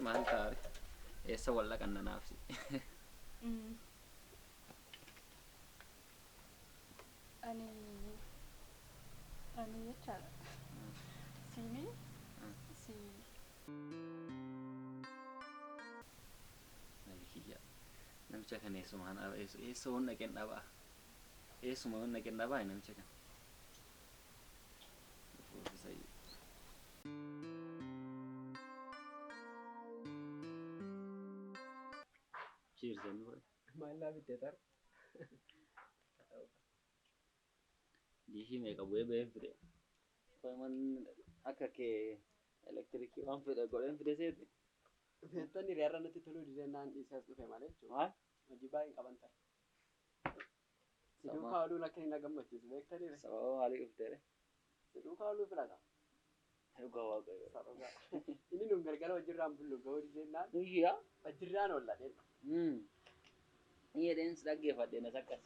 Maal ta'a? Eessa wal dhaqan nanaaf si? Ani ani jechaadha. Siinii si Nabi kiyya. Namicha kana eessumaan eessa yoon dhaqeen dhabaa? Eessuma yoon dhaqeen dhabaa namicha kana? Fuufisayyuu. Cheers jennu godhe. Maal naa bitte tar? Diishii meeqa bu'ee ba'een fide. Qoyman akka kee elektirikii waan fedhe godheen fide seete. Beektonni hiriyaarra natti toluu didee naan dhiisee as dhufe malee jechuudha. Maal? Hojii baay'een qaban ture. Si duukaa ooluun akka inni na gammachiisu beektanii? Sababa maalii dhufteere? Si duukaa ooluu filata. Dhugaa Waaqayyo. Isa dhugaa. Inni nuun galgala hojiirraan bullu ga'uu didee naan Guyyaa. hojiirraan oolla dheedha. Ni jedheen si dhaggeeffadhe nas akkas.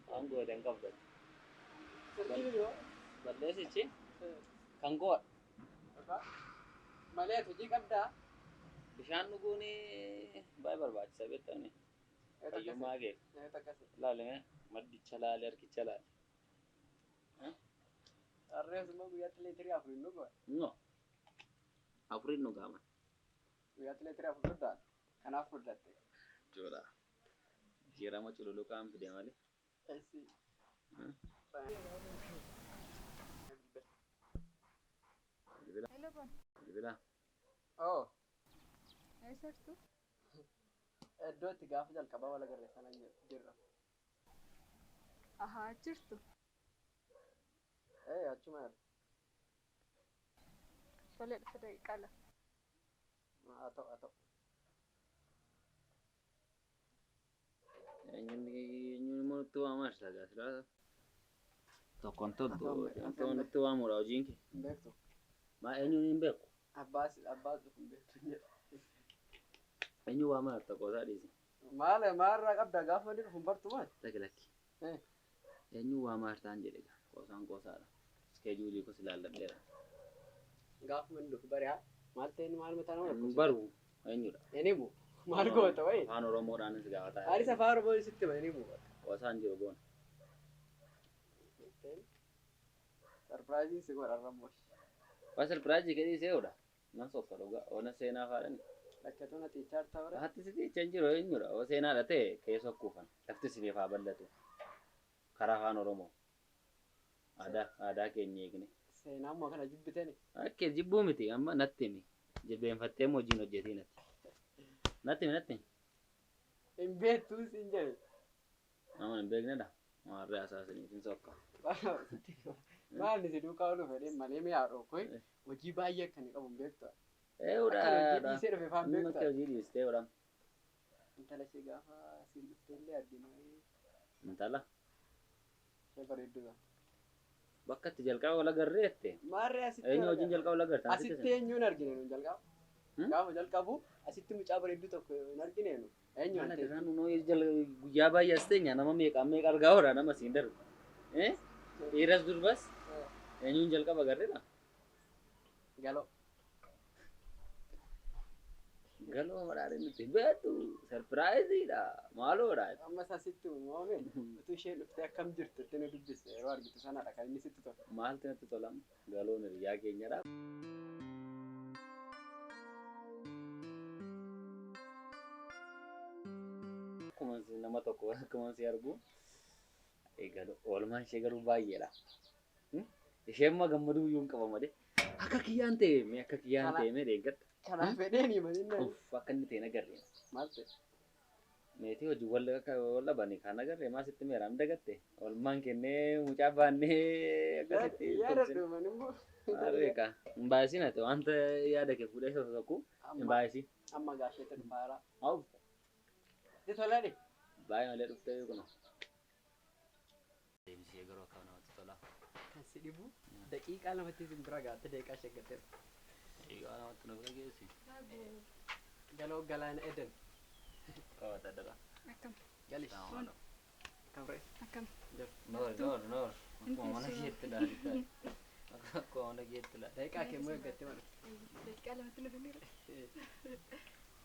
Waan goote hin qabdu. Sirrii yoo. Balleessichi kan goodha. Dhugaa. Malee ati hojii qabdaa? Bishaan dhuguun baay'ee barbaachisa beektani. Fayyummaa kee. Akkasi. Ilaalime maddicha laale harkicha laale. Harrees immoo guyyaatti leetirii 4 hin dhugu. No. Afuriin dhugaama. Guyyaatti leetirii 4 dhugdaa? Kanaaf furdatte. Jechuudha. Jijjiirama cululuqaan fide malee. Essi. Bilbila. Hello Bon. Bilbila. Oh, Eessa jirtu? iddoo itti gaafa jalqabaa wal agarre sana jirra. Ahaa jirtu. Ee, achuma jirra. Tolee dhufe daqiiqaa 2. Haa ta'u haa ta'u. Eenyuun eenyuun immoo nutti waamaa jirta gaa silaa. Tokkoon toltu wantoota nutti waamuudha hojiin kee. Hin beektu. Maa eenyuun hin beeku? Abbaas abbaas dhufu hin beektu jedha. Eenyu waamaa jirta qoosaa dhiisi. Maal maalirraa qabda gaafa inni dhufu hin bartu maal? Lakki lakki. Eenyu waamaa jirtaan jedhe gaa qoosaan qoosaadha. Iskeejuulii kos ilaalladheera. Gaafa inni dhufu bari'aa maal ta'e inni maal mataa nama Hin lakkoofsa? baru eenyudha? Hin himu. Maal goota wayi? Afaan Oromoodhaanis gaafataa. Anis afaan Oromoo sitti hima hin himu. Qoosaan jiru boona. Sarpiraayiziin si godha rammoo. Waa sarpiraayizii kedhii se'uudha. Nan sokka dhugaa. Oona seenaa faadhani. Lakkatoon ati ichaar ta'ure. Hatti si xiichan jiru eenyudha? Oo seenaadha ta'e keessa kuufan. Lafti isiniif haa bal'atu. Karaa afaan Oromoo. Aadaa aadaa keenya eegne. Seenaa immoo kana jibbitani. Akka jibbuu miti amma natti himi. Jilbeenfattee immoo hojiin hojjetiin ati. Natti himi natti himi. Hin beektuu siin jedhe. Nama hin beeknedha. Maarree asaasiniif hin sokka. Maal si duukaa ooluu fedheen malee mi'a haadhoo hojii baay'ee akka inni qabu hin beektu. Eewudha. Akka hojii dhiisee dhufe faan Inni beektu. akka hojii dhiistee godhama. Intala ishee gaafa siin dhuftee illee arginu. Intala Ishee bareedduu sana. bakka itti jalqaba wal agarreette. Maarree asitti. Eenyu wajjin jalqaba wal agartan? Asitti eenyuun argine nuun jalqaba? Gaafa jalqabu asitti mucaa bareedduu tokko hin argine nu. Eenyu Mana ante? kanaan nunoo guyyaa baay'ee as teenya nama meeqa meeqa argaa oola nama siin darbu. Dhiiras durbas eenyuun jalqaba agarreedha? Galoo. Galoo madhaadha nuti beektu sarpiraayiziidha maaloodha. Ammas asitti uumame utuu isheen dhuftee akkam jirtu itti nu dubbiste yeroo argitu sanadha kan inni sitti tolu. Maaltu natti tolama? Galoon hiriyaa keenyadha. Akkuma nama tokko akkuma si argu galoo oolmaan ishee garuu baay'eedha. Isheen immoo gammaduu iyyuu hin qaba malee. Akka kiyyaan ta'e mee akka kiyyaan ta'e mee deeggadha. Kanaaf fedheen himanii inni Uff akka inni ta'e nagarree. maal ta'e? Meetii hojii wal dhabanii kan agarree maa sitti meeraan dagatte. Oolmaan kennee mucaa baannee akkasitti Yaadadhu man immoo. Beeka. Hin baay'isin ati wanta yaada kee fuudhee tokko hin baay'isin. Amma gaasheetti dhufaara. Haa Itti toladhe. baay'ee malee dhuftee kuna. Deebisee garuu akka namatti tola. Kan si dhibu daqiiqaa 2tti isin bira gaatte daqiiqaa shaggattee. Daqiiqaa 2tti nu bira geessi. Galoo galaana Eden. Qabata dara. Akkam Galish. Kabre. akkam. Noor noor noor. Akkuma mana keetti ilaalta. Akkuma mana keetti laata. Daqiiqaa kee immoo eeggattee mana. Daqiiqaa lamatti nu finniira.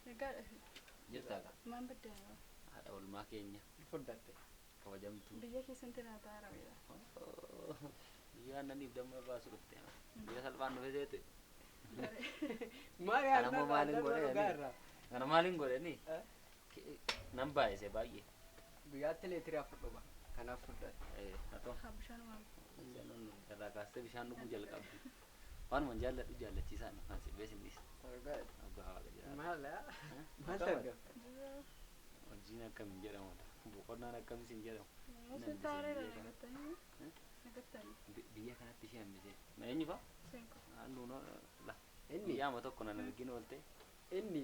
Nagaadha. Jirtaa kaa? Maan baddaa Haadha oolmaa keenya Furdatte. kabajamtuu. biyya keessatti naa taa'aa. Biyya aannaniif damma irraa su dhufte. Biyya salphaan dhufe seete. Maal Kana immoo maaliin yaadna godhe dhugaa ani? irraa? Kana maaliin godhani? Eh? Nan baay'ise baay'ee. Guyyaatti leetirii afur dhuga. Kanaaf furdatte. Haa ta'u. Haa bishaan waan Irraa kaastee bishaan dhuguu jalqabdi. Waanuma jaalladhu jaallachiisaan kan si beesinnis. Dhugaa. Dhugaa waaqa jiraata. Maal maal Akkam argama? Hojiin akkamiin jedhamudha. Boqonnaan akkamis hin jedhamu. Sun taareera nagattanii. Nagattanii. Biyya kanatti ishee hambisee. Na eenyu fa'a? Seenko. Naannoo la. Inni Guyyaama tokko nan argin oolte. inni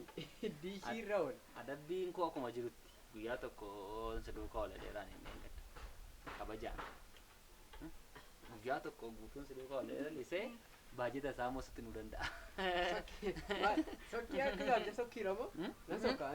diishii irra oola. Adabbiin koo akkuma jirutti guyyaa tokko si duukaa oola dheeraan hin eeggadha. Kabajaan. Guyyaa tokko guutuun si duukaa oola dheeraan isee baajeta isaa immoo sitti nu danda'a. Sokkii akka gaafte sokkiidha moo? Na sokkaa.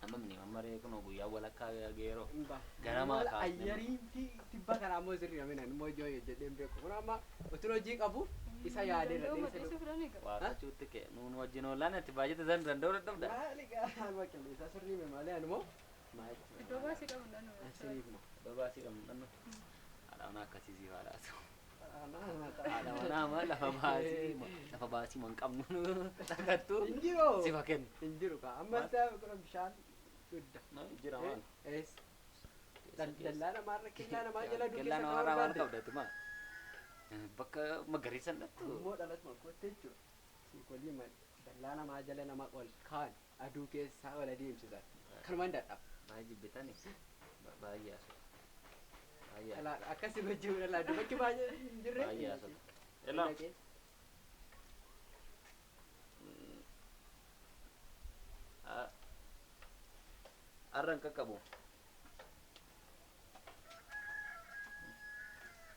Amma mini mammaree kun guyyaa walakkaa geeroo. Mba. Ganamaa kaasnee. Ayyariin fi tibba kanaa immoo sirrii namni immoo ijoo hojjedhee hin beeku. Kun amma utuu hojii qabu isa yaadeera Danda'u dheessa madhiisuu fudhan egaa. Waaqachuutti kee nuun wajjin oolaan ati baajeta isaan danda'uu dadhabda. Maali gaa qilleensaa sirrii hime malee ani immoo maal jechuudha? Iddoo baasii qabu naannoo. Sirrii hima. Iddoo baasii qabnu dhannu. Haadha manaa akkasii siif haadhaatu. Haadha Haadha manaa ma lafa baasii lafa baasii man qabnu dhaqattu Hin jiru. sifa kennu. Hin jiru kaa amma isaa kun bishaan gudda. Jira maal? Ees. Dallaa namaarra kellaa namaa jala Kellaa duukeessa namaarraa maal qabdatu maa? Bakka magariisa hin dhattu. Immoo dhalatuma kootte jechuudha. Siikolii malee dallaa namaa jala nama ol kaan aduu keessaa ol adeemsisan. Kanumaan dadhaba. Baay'ee jibbitani. Baay'ee asoo. Baay'ee asoo. Akkasii gochuu dhalaa bakki baay'ee hin jirre. Baay'ee asoo. Elaa. Har'a hin qaqqabu.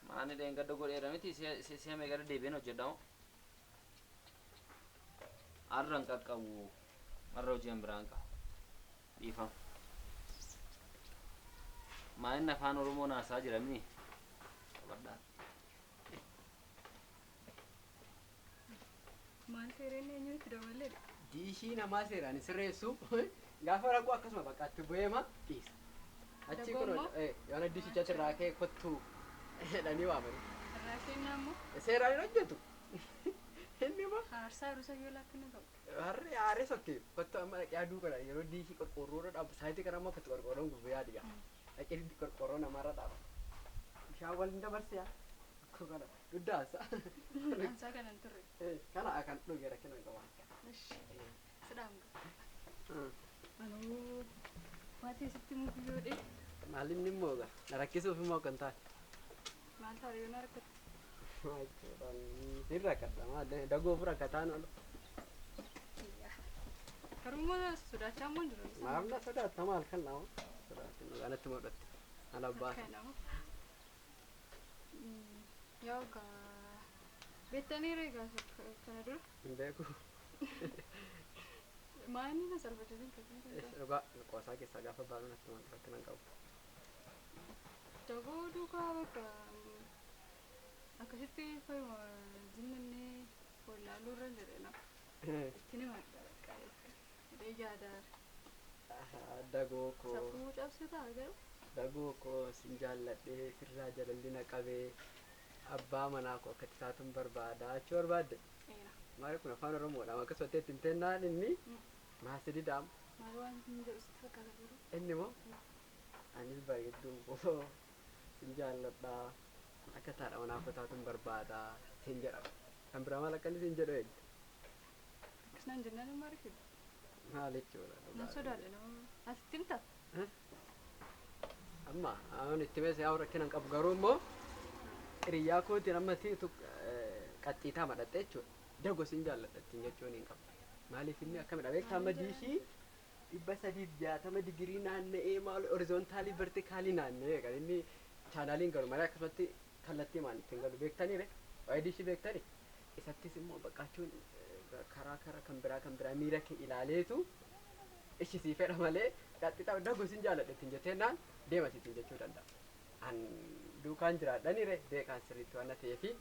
Maani dheengadda godheera miti si'a meeqa deebiin hojjedhamu. Har'a hin qaqqabu. Har'a hojiin biraan qaba. Dhiifama. Maalin afaan Oromoo naasaa jira mini? Qabadhaa. Maal seereen eenyutti daballeedha? Diishii namaa seeraan sirreessu gaafa raqu akkasuma bakka itti bu'eema dhiisa. Achi kun yoona diishicha irraa ka'e kottuu jedhanii waamani. Irraa kennaa immoo Seeraan hin hojjetu. Inni immoo haarsaa rusa yoo lakkina qabu. harree haaree sokkee kottu amma dhaqee aduu kana yeroo diishii qorqoorroo irra dhaabu saayitii kana amma akkatti qorqoorroon gubbaa yaadi gaa. Dhaqee qorqoorroo namaarra dhaaba. Bishaan wal hin dabarse yaa. Akkuma kana duddaasa. Ansaa kana hin turre. Kana kan dhuge rakkina hin qabu. Sidhaan ga'a. Anuu maatii sitti muku yoo dhee Maalinni immoo gaa na rakkisuuf immoo kan taate. maal ta'a yoo na rakkatte? Hin rakkadha maal dagoof rakkataan oolu. Garuu sodaachaa immoo hin jiru. Maaf na sodaatta maal kan nama sodaatin dhugaa natti mul'atti. Ala baasa. Akkana. Yaa gaa beektanii reegaa kana dura Hin beeku. maal na salphachiisin kan Dhugaa qoosaa keessaa gaafa baanu natti mul'atu rakkina hin qabu. Dagoo duukaa bakka akkasitti fayyuma zimmannee wallaaluu irra jedhe nama. Itti nama bakka jedhee yaadaara. Dagoo koo Safuu cabsitaa garuu dagoo koo sin jaalladhee sirraa jalalli na qabee abbaa manaa koo akkatti taatuun barbaada achii barbaadde. eena. Maali kun afaan Oromoodha akkasumatti ittiin tennaan inni maasi didaam Maal waan hin jedhu sitti fakkaata garuu. inni immoo anis bareedduu koo sin jaalladhaa akka taadha manaa koo taatuun barbaada siin jedhama. Kan biraa maal akka inni siin jedhu eegde? Akkasumaan jennaan nama arginu. Maal jechuudha? Nan sodaadha nama. Asitti himta? Amma ani itti meeshaa yaa rakkina hin qabu garuu immoo hiriyyaa kootiin amma tiitu qaxxiitaa madhatte jechuudha. Dagoo sin jaalladha ittiin jechuun hin qabu. Maaliif inni akkamidha beektaa amma diishii 360 digirii naanna'ee maal horizontaalii vertikaalii naanna'ee kan inni chaanaaliin galu malee akkasumatti kallattii maan ittiin galu beektanii re waa'ee diishii beektanii isattis immoo baqachuun karaa karaa kan biraa miira kee ilaaleetu ishi sii fedha malee qaxxiitaa dagoo sin jaalladha ittiin jetteenaan deema ittiin jechuu danda'a. An duukaan jiraadhani re beekaan sirriitti waan ta'eefi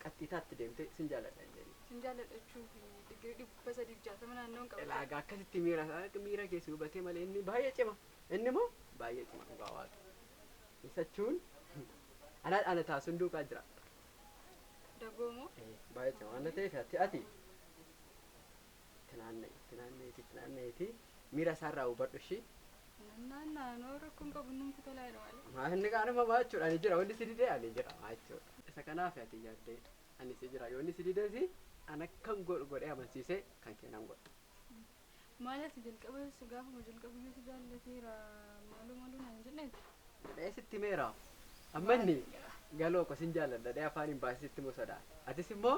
Qaxxiitaatti deemtee sin jaalladha hin jedhin. Sin jaalladha jechuuf digirii 360 naannoon qaba. Ilaagaa akkasitti miira isaa miira keessi hubatee malee inni baay'ee cima. Inni immoo baay'ee cima dhugaa waaqa. Isachuun ana ana taasuun duukaa jira. Dagoomoo. Baay'ee cima waan ta'eef ati ati itti naanna'i itti naanna'iiti itti naanna'iiti miira isaarraa hubadhu ishii. Naannoo rakkoon qabu numti tolaadha malee. Maa inni qaanuma maa jechuudha ani jira wanni si didee ani jira maa jechuudha. Isa kanaaf ati yaaddee ani si jira yoo inni si didee si an akkam godhu godhee amansiisee kan keenan godha. Maal ati jalqaba si gaafuma jalqabuyyuu si jaallateera maaloo maaloo naan jenneeti. Dhee sitti meera. Amma inni galoo ko sin jaalladha dhee afaan hin baasitti immoo sodaate. Atis immoo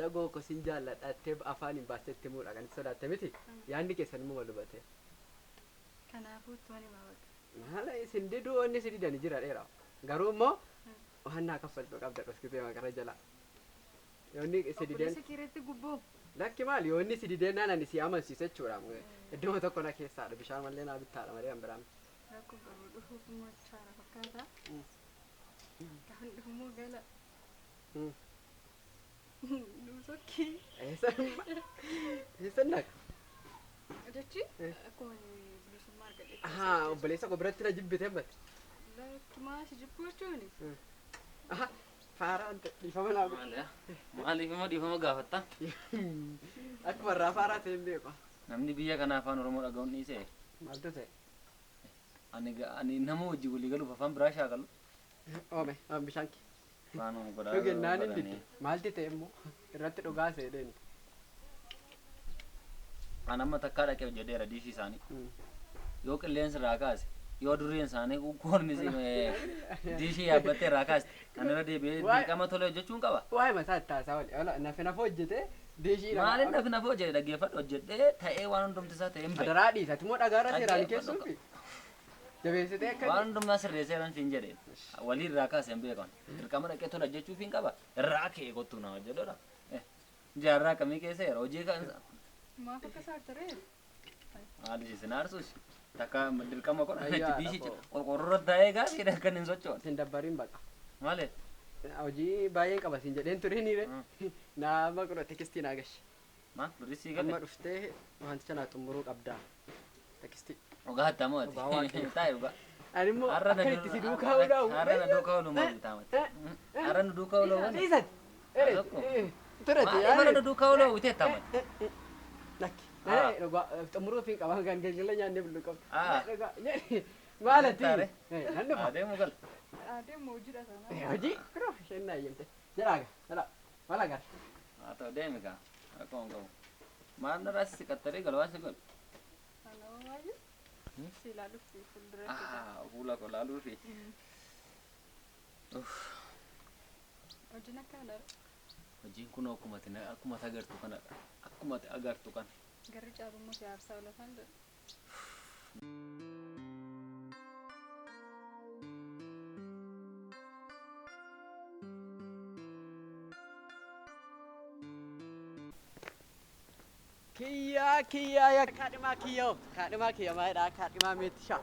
dagoo ko sin jaalladha jettee afaan hin baasitti himuudha kan itti sodaatte miti. Yaadni keessan immoo wal hubate. Kanaafuu itti waan himaa bakka. Maala isin diduu wanni si didani jira dheera. Garuu immoo waan naa kaffaltu qabda dhoskitee maqara jala. Yoo inni si dideen Obboleessa keerratti gubboo. Lakki maali yoo inni si dideen ani si amansiisa jechuudha. Iddoo tokko na keessaadha bishaan mallee naa bittaadha malee an biraan. Rakkoo qabu dhufuuf immoo chaara fakkaata. Gaafa dhufu immoo gala. Nuu sokkii. Eessa eessa naqa? Jechi akkuma bilisummaa argadhe. Ahaa obboleessa koo biratti na jibbite mati. Lakki maa si jibbuu jechuuni. Ahaa faaraan ta'e dhiifama naa godhe. Maaliif immoo dhiifama gaafatta? Akkuma irraa faaraa ta'e hin beeku. Namni biyya kana afaan Oromoo dhaga'uun dhiisee Maaltu ta'e? ani nama wajjin walii galuuf afaan biraa shaakalu. Oome oome bishaan kee. Afaan godhaa. Dhugennaan hin didde. Maalti ta'e immoo irratti dhugaa seedeen. An amma takkaa dhaqee hojjedheera diishii isaanii. Yoo qilleensi irraa kaase yoo dureen isaanii koorni diishii yaabbattee irraa kaaste kan irra deebi'ee dirqama tolee hojjechuun qaba. Waa'ee mataa itti haasaa oli. Ola nafe nafa hojjete diishii nama. Maaliin nafi nafa hojjete dhaggeeffadhu hojjedhee ta'ee waan hundumti isaa ta'ee hin beeku. Adaraa dhiisa. Ati immoo dhagaarra seeraan Dhaggeeffadhu. keessuufi. Jabeessitee akka Waan hundumaa sirreessee ran siin jedhe walii irraa kaase hin beekan. Dirqama dhaqee tola hojjechuuf hin qaba. Irraa ka'ee kottuu na hojjedhudha. Jaarraa akkamii keessa jira hojii kan Maaf akka saartaree? haali isin aarsus takka dirqama godha Ayyaa, diishii dhaqoo. qorqorroo taa'ee gaafii kan hin socho'an. Sin dabbariin baqa. Maali? Hojii baay'een qaba sin jedheen ture ni re. Nama kun tekstii naa gashe. Maal birrii Amma galee? dhuftee wanticha naa xumuruu qabdaa. Tekstii. Dhugaa hattamoo ati? Dhugaa waaqayyo. Taa'e dhugaa. Ani immoo Har'a na akka itti si duukaa oolaa. Har'a na duukaa ooluu maal taamate? Har'a na duukaa ooluu wani? Dhiisati. Tokko. Turete. Maaliif har'a na duukaa ooluu hawwitee taamate? Lakki. Nane dhugaa xumuruuf hin qaban kan galgala nyaannee bullu qabdu. Ah. Dhugaa. Maal ati? Taare. Nan dhufa. Adeemu gal. Adeemu hojiidha sana. Hojii kunoo isheen naa eeyyamte. Jedhaa gaa. Jedhaa. Maal agarra? Haa ta'u deemi gaa. Akkuma hin qabu. Maal narraa si qaxxaree galwaa si godhu? Nama baay'ee. Si ilaaluuf fuuldura Ah, fuula koo laaluufi. Hojiin akka kanadha. Hojiin kun akkuma ati akkuma ati agartu kanadha. Akkuma ati agartu kana. Garri caalummaa si aarsaa lafaan jedhu. Kiyyaa kiyyaa yaa kaadhimaa kiyyaa kaadhimaa kiyya maalidha kaadhimaa meetishaa.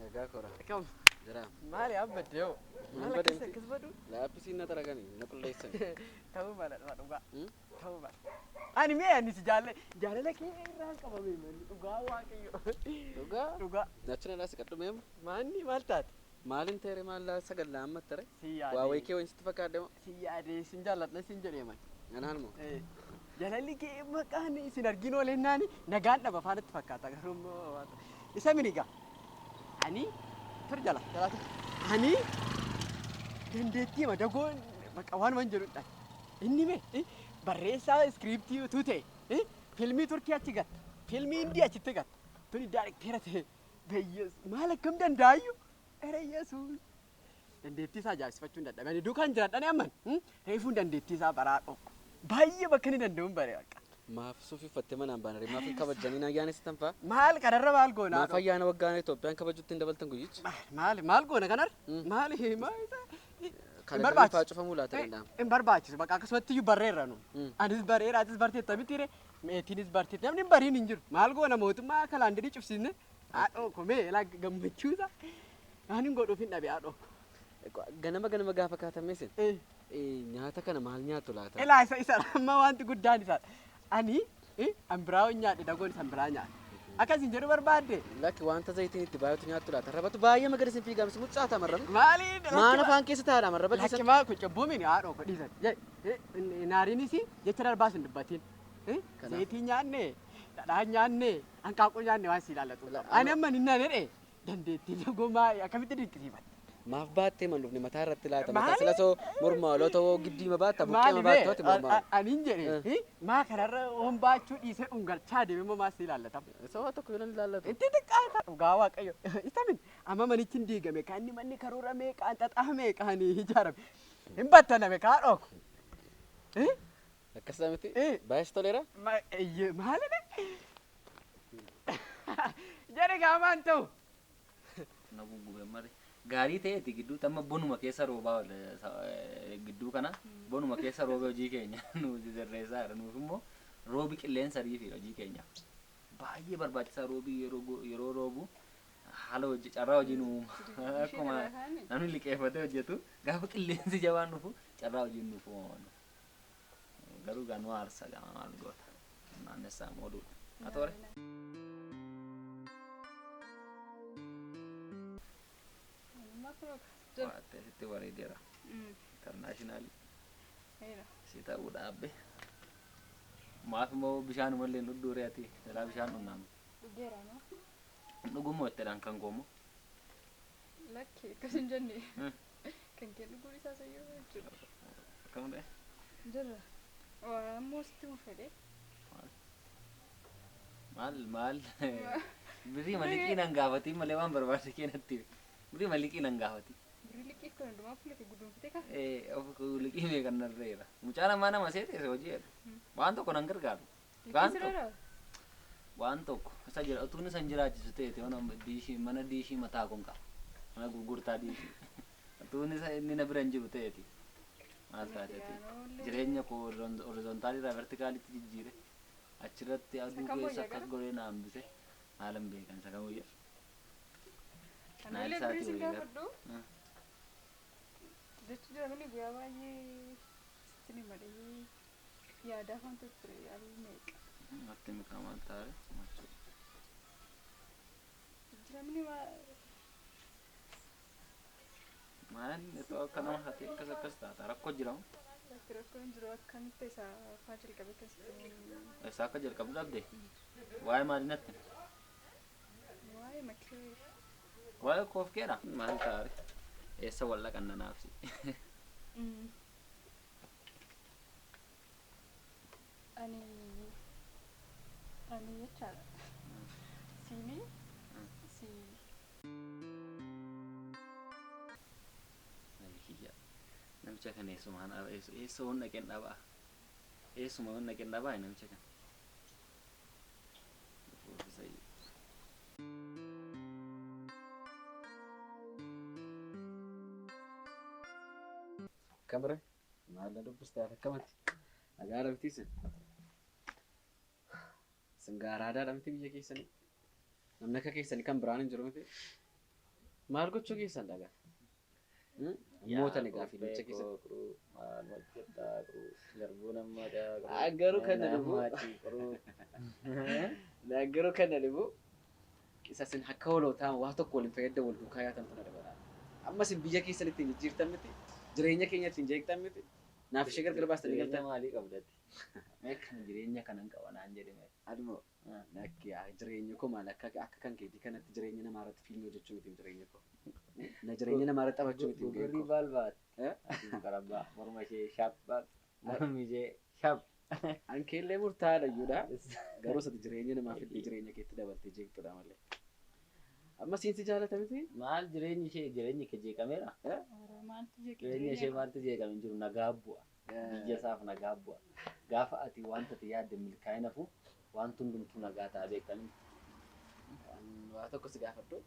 Nagaa kora. Akkam Jira. maali abbadde yoo maal Hin akkas badamti. akkas badu Laappisiin na taragani na qulleessan. ta'uu mala dhugaa dhugaa ta'uu mala. Ani mee ani si jaalala kee irraan qabame manni dhugaa waaqayyo. Dhugaa. Dhugaa Nachi na laasi qadhu meemu. maanni maal taate? Maalin ta'e maal laa sagal laa tere. Si yaadee. Waa wayii kee wayin sitti fakkaadde moo? Si yaadee sin jaalladha sin jedhee man. Anaan moo? Jaalalli kee maqaan isin arginu oleennaani nagaan dhaba faanatti fakkaata garuu immoo waan ta'e. Isa minigaa. Ani tur jala jala tur. Ani dandeettii madagoon bakka waan jedhudha. Inni mee barreessaa iskiriiptii utuu ta'e fiilmii Turkii achi gatta fiilmii Hindii achitti gatta tuni daayirektera ta'e beeyyees maal akkam danda'ayyu ere Yesuus. Dandeettii isaa ajaa'ibsiifachuu hin dadhabe. Ani duukaan jiraadhani amman reefuun dandeettii isaa baraa dhokku. Baay'ee bakka inni danda'uun bare bakka. Maaf suufii uffattee manaan baanare maaf hin kabajjaniin ayyaana sitan fa'a? Maal kanarra maal goona? Maaf ayyaana waggaa Itoophiyaan kabajutti hin dabaltan guyyichi? Maal maal goona kanarra? Maal maal isa? Kan faa cufamuu laata danda'ama? Hin barbaachisu bakka akkasumatti iyyuu barreerra nu. Anis barreera atis barteetta miti meetiinis barteetta namni hin bariin hin jiru. Maal goona mootummaa kalaandarii cufsiisne haadhoo komee ilaa gammachuusa. Waan hin godhuuf hin dhabe haadhoo. Ganama ganama gaafa kaatamee sin nyaata kana maal nyaattu laata? Ilaa isa amma wanti guddaan isaa. Ani an biraa nyaadhe dagoon isan biraa nyaadhe. Akkasin jedhu barbaadde. Lakki wanta zayitiin itti baay'atu nyaattu laata? Rabatu baay'ee magariisa hin fiigamsi muccaata marrabni. Maali? Maan afaan keessa taa'aadha marraba keessa. Lakki maa kun cubbuumin haadhoo godhiisan. Naariinis jecha darbaas hin dubbatin. Zayitii nyaanne, dhadhaa nyaanne, hanqaaquu nyaanne waan si ilaallatu. Ani amma ninna jedhe dandeettii dagoomaa akkamitti dinqisiifadha. Maaf baattee man dhufne mataa irratti laata? Mataa sila soo mormaa oloo ta'oo giddiima baatta buqqeema Maali baattooti mormaa. Ani hin jedhe maa kanarra hombaachuu dhiisee dhungalchaa deeme immoo maa si ilaallata. Soo tokko yoo ilaallatu. Itti xiqqaata. Dhugaa Waaqayyo. Isa min amma manichi hin diigame kan inni manni karoora meeqaan xaxaa meeqaan ijaarame. Hin battaname kaa dhooku. Akkas miti? Baay'ee toleera? Maali ne? Jedhe gaamaan ta'u. Na guggube malee. Gaarii ta'eeti gidduutti amma bonuma keessa roobaa oola gidduu kana bonuma keessa roobee hojii keenya nu sirreessaa jira. Nuuf immoo roobi qilleensa riifi hojii keenya. Baay'ee barbaachisaa roobii yeroo roobu haala hojii carraa hojii nu uuma. Akkuma namni liqeeffatee hojjetu gaafa qilleensi jabaan dhufu carraa hojii nuuf uumama. Garuu gaa nu aarsa gaa maal goota. Naannessaa mooduu. Haa toore. Waattee sitti bareedeera. International si ta'uu dhaabbe. Maaf immoo bishaanuma illee dhudhuure ati jalaa bishaan dhugnaan. Dhugeera moo? Dhugummoo ittiidhaan kan koomoo. Lakki akkas hin jenne. Kan kee dhuguun isaa sayyoo jechuudha. Akkam ta'e? Jirra. Waa ammoo sitti mu fedhe. Maal maal birrii maliqii nan gaafatiin malee waan barbaade keenatti birrii maliqii nan gaafatiin. Birrii liqiif kan hundumaa fuula kee guduunfite ka? Of liqii meeqan narreera. Mucaan ammaa nama seete hojii jedhu. Waan tokko nan gargaaru. Waan tokko isa jira utuun isa hin jiraachisu ta'e mana diishii mana diishii mataa kun qaba. Mana gurgurtaa diishii. Utuun isa inni na bira hin jiru ta'eeti. Maal taateeti? Jireenya koo horizontaalii irraa vertikaalitti jijjiire. Achirratti aduu keessa akkas godhee na hambise. Maal hin beekan isa kam wayya. Anillee birrii sin gaafadhu. Jechi jira mini guyyaa baay'ee sitti ni malee yaadaa wanti ture yaaluu meeqa. Natti mikaa maal taare? Jira mini Maal itoo akka nama hatee akkas akkas taata rakkoo jira moo? Lakki rakkoo hin jiru akkamitti isaa afaan jalqabe akkasitti. Isaa akka jalqabu dhabde? Waa'ee maalii natti? Waa'ee makee. Waa'ee koof keedha? Maal taare? Eessa wal dhaqan nanaafsi? Ani ani jechaadha. Siinii si Namicha kana eessumaan eessa hon dhaqeen dhabaa? Eessuma hon dhaqeen dhabaa namicha kana? Kamera maal na dubbistaa akkamatti? Nagaa dhabtii sin? Sin gaaraadaa dhabti biyya keessanii? Namni akka keessanii kan biraan hin jiru miti? Maal gochuu keessan dhagaa? Moota ni gaafii namicha keessatti. Maal hojjetaa garbuu nama Garuu kan na dhibu. Garuu kan na dhibu. Isa sin akka hoolootaa waa tokko waliin fayyadamu wal duukaa yaatan tana dabala. Amma sin biyya keessan ittiin jijjiirtan miti. Jireenya keenya ittiin jeeqtan miti. Naaf ishee gargar baastanii galtan. Jireenya maalii qabdati? Mee kan jireenya kanan qaba naan jedhe mee. Admoo lakki jireenya koo maal akka akka kan keetii kanatti jireenya namaa irratti fiilmii hojjechuu miti jireenya koo. Na jireenya namaa irratti taphachuu miti. Gurgurri baal baat. Qarabbaa morma ishee shap baat. Mormi ishee shap. Ankeellee murtaa'aadha iyyuudha. Garuu sati jireenya namaa fiddee jireenya keetti dabaltee jeeqxudha malee. Amma siinsi jaalata miti? Maal jireenyi ishee jireenyi kee jeeqameera? Jireenya ishee maaltu jeeqame hin jiru nagaa bu'a. Biyya isaaf nagaa bu'a. Gaafa ati wanta ati yaadde milkaa'ina fu wanti hundumtuu nagaa ta'a beektanii. Waa tokko si gaafadhu.